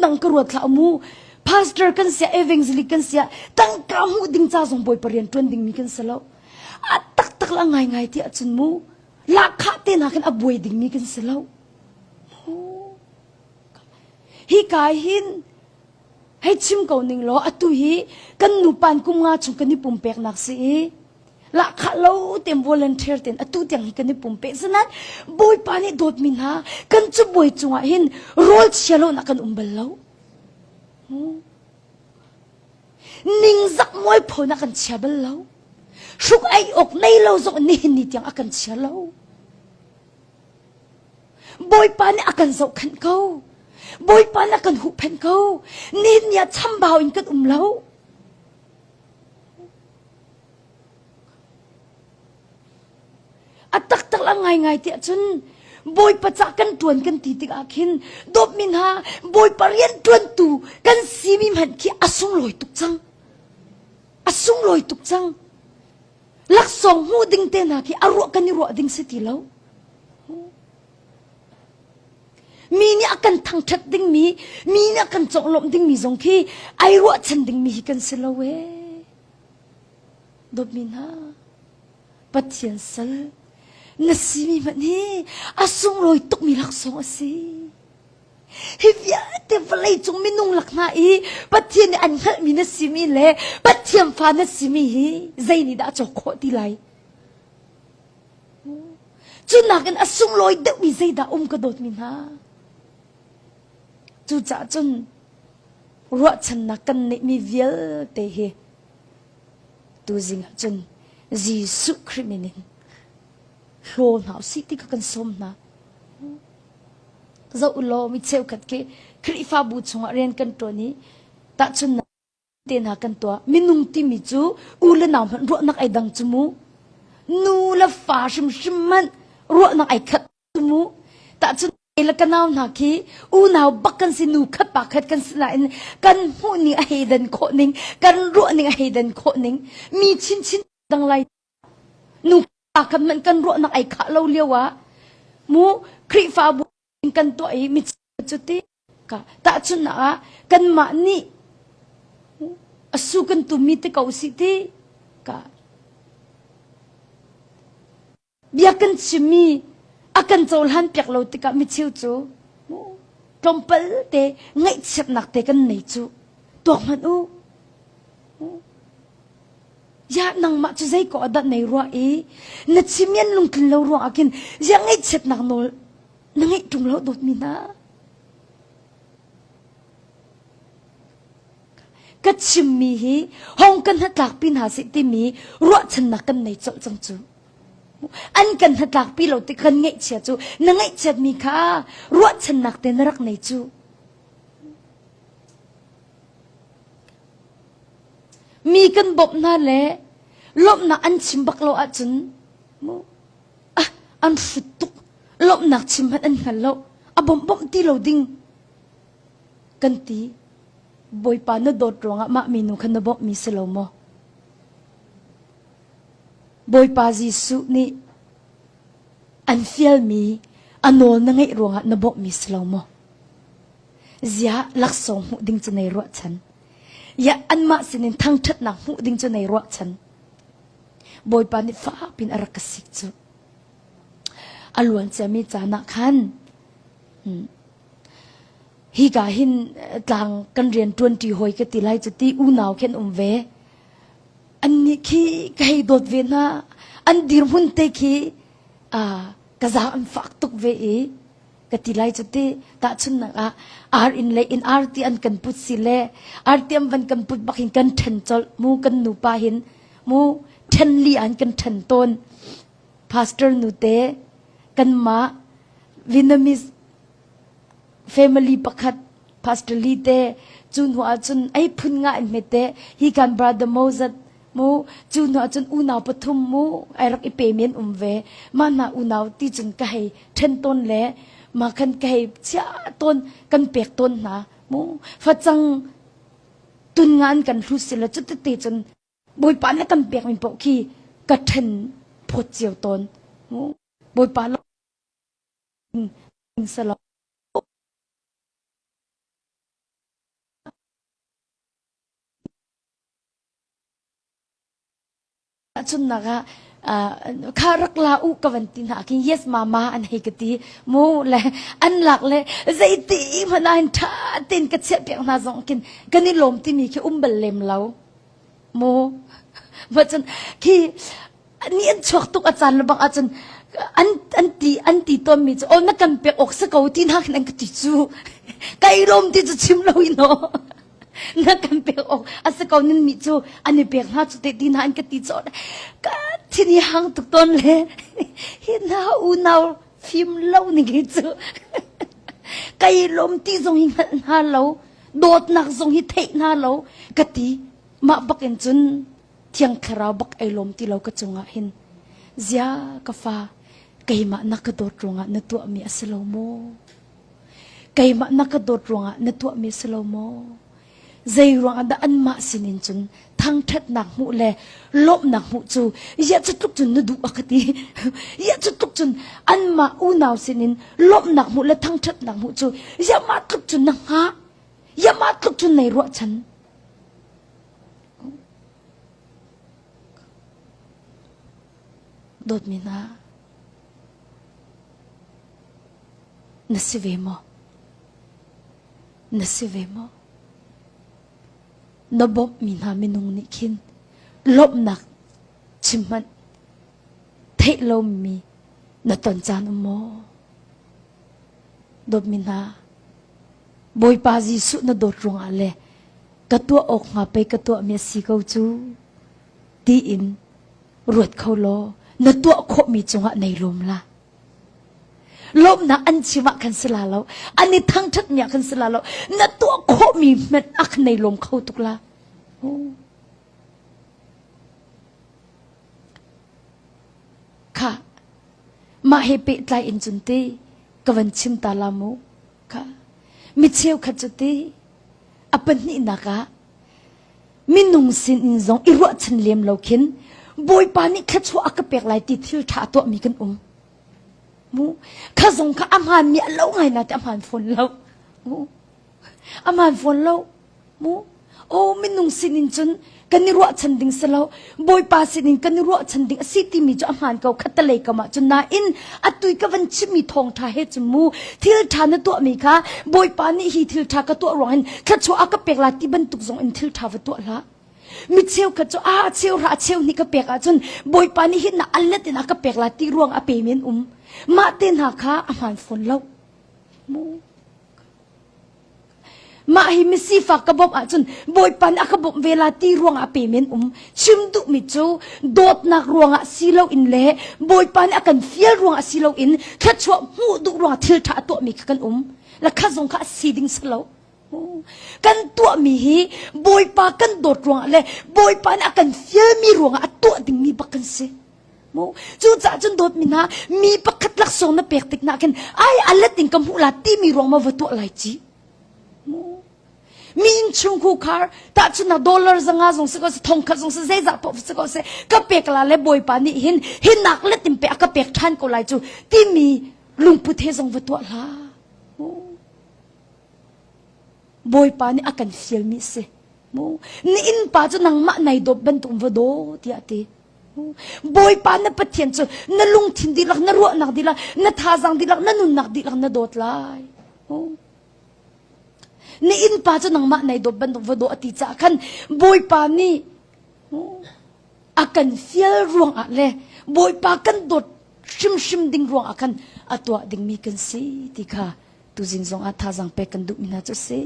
Phundang ka ruat hlah mu. Pastor kan sia, evangelist kan sia, tangka hmuh ding ca zong Bawipa rian ṭuan dingmi kan si lo. A taktak la ngaingai ti ahcun mu, lahkhah te hna khin a buai dingmi kan si lo. Hi ka hin hei chim ko ning law atu hi kan nupan kum nga chung kan i pumpeknak si i lahkhah lo tem volunteer ten atu tiang hi kan i pumpe sanan bawipa nih dawtmi hna kan cu bawi cungah hin rawl chia lo nak kan um bal lo ningzak mualpho na kan chia bal lo hruk ei awk nei lo zong nihin ni tiang a kan chia lo Bawipa nih a kan zohkhenh ko. Bawipa nih a kan huhphenh ko. Nihin ni ah chambau in kan um lo. A taktak la ngaingai tiah cun Bawipa cah kan ṭuan kan ti tikah khin dawtmi hna Bawipa rian ṭuantu kan simi hmanh khi a sunglawi tuk cang. A sunglawi tuk cang. Laksawng hmuh ding te hna khi a ruah kan i ruah ding si ti lo. Mi nih a kan thangṭhat dingmi, mi nih a kan conglawmh dingmi zong khi ai ruahchan dingmi hi kan si lo ee. Dawtmi hna, Pathian sal na simi hmanh hi a sunglawi tukmi laksawng a si. Hi vialte vawleicung minung lak hna i Pathian nih an hngalhmi na simi le Pathian fa na simi hi zei nih dah a cawk khawh ti lai? Cu nakin a sunglawi deuhmi zeidah um ka dawtmi hna? Cucaah cun ruahchannak kan neihmi vialte hi tuzing ah cun Jesuh Khrih min in hlaw hna usih ti kha kan sawm hna. Zoh u law mi cheukhat khi Khrihfabu chungah rian kan ṭuan i tahchunhnak te hna kan tuah. Minung timi cu u le nau hmanh ruahnak ai dang cu mu. Nu le fa hrimhrim hmanh ruahnak ai khat cu mu. Tahchun le ka nau hna khi unau bak kan si nu khat pa khat kan si nain kan hmuh ning a hei dan khawh ning kan ruah ning a hei dan khawh ning mi chinchin dang lai nu pa khat hmanh kan ruahnak ai khah lo lio ah mu Khrihfabu kan tuah i mi cu ti ka tahchunhnak ah kanmah nih a su kan tummi te ko si ti ka bia kan chimmi a kan cohlan piak lo tikah micheu cu tlawmpal te ngaihchiatnak te kan nei cu tuak hmanh u Ya nangmah cu zei ko dah nei ruah i na chimian lungtlin lo ruang ah khin ya ngaihchiatnak nawl na ngeih ṭung lo dawtmi hna. Ka chimmi hi hong kan hnatlakpi hna sih timi ruahchannak kan nei colh cang cu. An kan hnatlakpi lo ti kan ngaihchia cu na ngaihchiatmi kha ruahchannak te na rak nei cu. Mi kan bawmh hna le lawmhnak an chim bak lo ahcun mu ah an hrut tuk lawmhnak chim hmanh an hngal lo a bawmh bawmh ti lo ding kan ti Bawipa na dawt ruangah mah minu kha na bawmhmi si lo maw Bawipa Jesuh nih an fialmi a nawl na ngeih ruangah na bawmhmi si lo maw Ziah laksawng hmuh ding cu nei ruahchan. Ya anmah sinin thangṭhatnak hmuh ding cu nei ruahchan. Bawipa nih fak pin a rak ka sik cu. A luan ciami caan ah khan hmm, hi ka hin eh, tlang kan rian ṭuanṭi hawi ka ti lai cu ti unau khin um ve. Annih khi ka hei dawt ve hna. An dirhmun te khi ah ka zaang an fak tuk ve i ka ti lai cu ti tahchunhnak ah ar in le in arti an kan put si le arti an van kan put bak hin kan ṭhen colh mu kan nupa hin mu ṭhen li an kan ṭhen tawn pastor nu te kanmah Vietnamese family pakhat pastor Lee te cu hnu ah cun ei phun nga in hmete hi kan brother Moses mu cu hnu ah cun unau pathum mu ai rak i pe men um ve mah hna unau ti cun ka hei ṭhen tawn le mah khan ka hei chia tawn kan pek tawn hna mu facang tun nga an kan hlu si le cu tete cun bawipa na kan pek mi paoh khi ka ṭhen phawt cio tawn mu bawipa salo. Tahchunhnak ah kha rak la u ka van ti hna khin yes mama an hei ka ti mu le an lak le zeiti hmanh ah hin ṭha tein ka chiah piak hna zong khin kan i lawm timi khi um bal lem lo mu ma cun khi ni an chuak tuk a caan le bang ahcun an an ti an ti tawn mi cu oh na kan pek awk si ko ti hna khin an ka ti cu kai lawm ti cu chim lo in aw na kan pek awk a si ko nin mi cu an i pek hna cu te ti hna an ka ti cu ka thin i hang tuk tawn le hi hna unau fim lo ning hi cu kai lawm ti zong hi hngalh hna lo dawtnak zong hi theih hna lo ka ti mah bak in cun Thiang Thlarau bak ei lawm ti lo ka cungah hin zia ka fa keimah na ka dawt ruangah na tuahmi a si lo maw? Keimah na ka dawt ruangah na tuahmi a si lo maw? Zei ruangah dah anmah sinin cun thangṭhatnak hmuh le lawmhnak hmuh cu ia cu tluk cun na duh a ka ti. Ia cu tluk cun anmah unau sinin lawmhnak hmuh le thangṭhatnak hmuh cu ia mah tluk cun na hngah. Ia mah tluk cun nei ruahchan. Dawtmi hna, na si ve maw? Na si ve maw? Na bawmhmi hna minung nih khin lawmhnak chim hmanh theih lomi na ton caan um maw? Dawtmi hna, Bawipa Jesuh na dawt ruangah le ka tuah awk hnga pei ka tuahmi a si ko cu tiin ruat kho law na tuah khawhmi cungah nei lawm la. Lawmhnak an chim ah khan si la lo, an i thangṭhatmi ah khan si la lo, na tuah khawhmi hmanh ah khan nei lawm kho tuk la. Kha mah he pehtlai in cun ti ka van chim ta la mu. Kha mi cheukhat cu ti A pahnihnak ah minung sinin zong i ruahchan lem lo khin Bawipa nih thluachuah a ka pek lai ti thil ṭha a tuahmi kan um. Mu kha zong kha a hmaanmi a lo ngai na te a hmaan fawn lo. Mu a hmaan fawn lo. Mu Oh minung sinin cun kan i ruahchan ding si lo Bawipa sinin kan i ruahchan ding a si timi cu a hmaan ko khattelei kam ah cun nain atui ka van chimmi thawngṭha he cun mu thil ṭha na tuahmi kha Bawipa nih hi thil ṭha ka tuah ruang hin thluachuah a ka pek la ti bantuk zong in thil ṭha va tuah hlah mi cheukhat cu a cheu ra cheu nih ka pek ahcun Bawipa nih hin na alet in a ka pek la ti ruang a pe men um mah te hna kha a hmaan fawn lo mu Mah hi misifak ka bawmh ahcun Bawipa nih a ka bawmh ve la ti ruangah a pe men um. Chim duhmi cu dawtnak ruangah si loin le Bawipa nih a kan fial ruangah si loin thluachuah hmuh duh ruangah thil ṭha a tuahmi kha kan um. La kha zong kha a si ding si lo. Kan tuahmi hi Bawipa kan dawt ruangah le Bawipa nih a kan fialmi ruangah a tuah dingmi bak kan si. Mu cucaah cun dawtmi hna mi pakhat laksawng na pek tik na khin ai alet in ka hmuh la timi ruang ma va tuah lai ci. Mu mi innchung khar tahchunnak dollar zanga zong si ko se thongkhat zong si zeizah poh si ko se ka pek la le bawipa nih hin hinak let in pe a ka pek ṭhan ko lai cu timi lungput he zong va tuah hlah. Bawipa nih a kan fialmi si. Mu ni innpa cu nangmah nai dawt bantuk va daw tiah ti. Bawipa na Pathian cu na lungthin dihlak, na ruahnak dihlak, na thazaang dihlak, na nunnak dihlak na dawt lai. Na innpa cu nangmah nai dawt bantuk va daw a ti caah khan Bawipa nih a kan fial ruangah le Bawipa kan dawt hrimhrim ding ruangah khan a tuah dingmi kan si ti kha tuzing zongah thazaang pek kan duhmi hna cu a si.